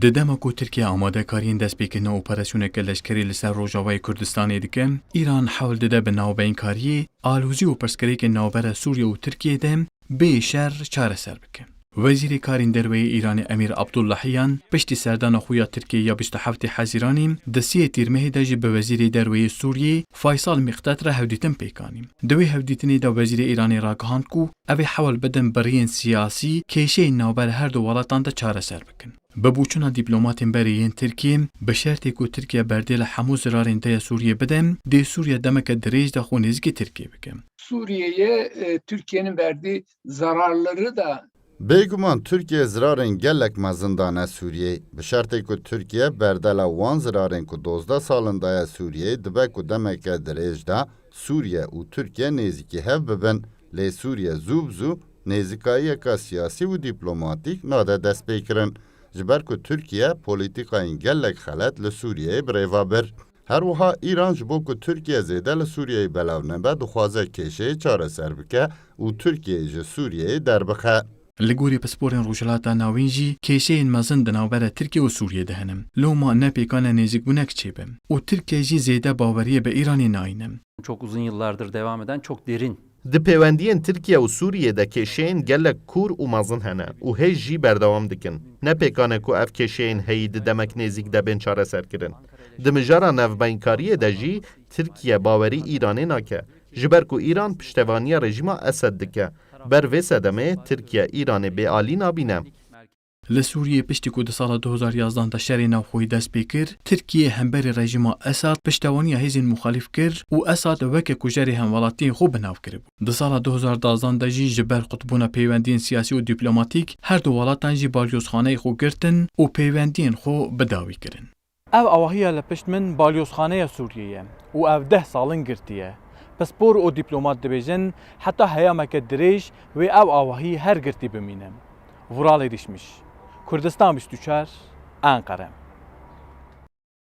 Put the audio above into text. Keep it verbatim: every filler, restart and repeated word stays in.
Di dema ku Tirkiye amadekariyên destpêkirina operasyoneke leşkerî li ser Rojavayê Kurdistanê dike, Îran hewl dide bi navbeyinkariyê alozî û pirsgirêkên navbera Sûriye û Tirkiyê de bê şer çareser bike. Wezîrê Karên Derve yê Îranê Emîr Abdullahiyan piştî serdana xwe ya Tirkiyeyê ya bîst û heftê Hezîranê di siyê Tîrmehê de jî bi Wezîrê Derve yê Sûriyê Faysal Mîqdet re hevdîtin pêk anî. Di wê hevdîtinê de Wezîrê Îranê ragihand ku ev ê hewl bidin bi riyên siyasî kêşeyên navbera her du welatan de çareser bikin. Bi boçûna dîplomatên berê yên Tirkiyê, bi şertê ku Tirkiye berdê li hemû zirarên daye Sûriyê bide, dê Sûriye demeke dirêj de xwe nêzîkî Tirkiyê bike. Sûriyeyê, e, Tirkiye'nin verdiği zararları da Bêguman Tirkiye zirarên gelek mezin dane Sûriyeyê. Bi şertê ku Tirkiye berdela wan zirarên ku dozdeh salin daye Sûriyeyê, dibe ku demeke dirêj de Sûriye û Tirkiye nêzîkî hev bibin. Lê Sûriye zû bi zû nêzîkayiyeka siyasî û dîplomatîk nade destpêkirin. Ji ber ku Tirkiye polîtîkayên gelek xelet li Sûriyeyê bi rêva bir. Her wiha Îran ji bo ku Tirkiye zêde li Sûriyeyê belav nebe, dixwaze kêşeyê çareser bike û Tirkiyeyê ji Sûriyeyê derbixe. Li gorî pisporên Rojhilata Navîn jî kêşeyên mezin di navbera Tirkiye û Sûriyê de hene. Loma ne pêkan e nêzîkbûnek çêbe û Tirkiye jî zêde baweriyê bi Îranê nayîne. Çok uzun yıllardır devam eden çok derin Di pêwendiyên Tirkiye û Sûriyê de kêşeyên gelek kûr û mezin hene û hêj jî berdewam dikin. Ne pêkan e ku ev kêşeyên heyî di demek nêzîk de bên çareserkirin. Di mijara navbeyinkariyê de jî Tirkiye bawerî Îranê nake, ji ber ku Îran piştevaniya rejîma Esed dike. Ber vê sedemê Tirkiye Îranê bêalî nabîne. Li Sûriyê piştî ku di sala du hazar yazdan de şerê navxweyî dest pê kir, Tirkiye hemberî rejîma Esad piştevaniya hêzên muxalîf kir û Esad weke kujerê hemwelatiyên xwe bi nav kiribû. Di sala du hazar dazdan de jî ji ber qutbûna pêwendiyên siyasî û dîplomatîk her du welatan jî balyozxaneyê xwe girtin û pêwendiyên xwe bi dawî kirin. Ev avahiya li pişt min balyozxaneya Sûriyê ye û ev deh sal in girtî ye. Pispor û dîplomat dibêjin heta heyameke dirêj wê ev avahî her girtî bimîne. Vuralê Dişmiş, Kurdistan bîst û çar, Enqere.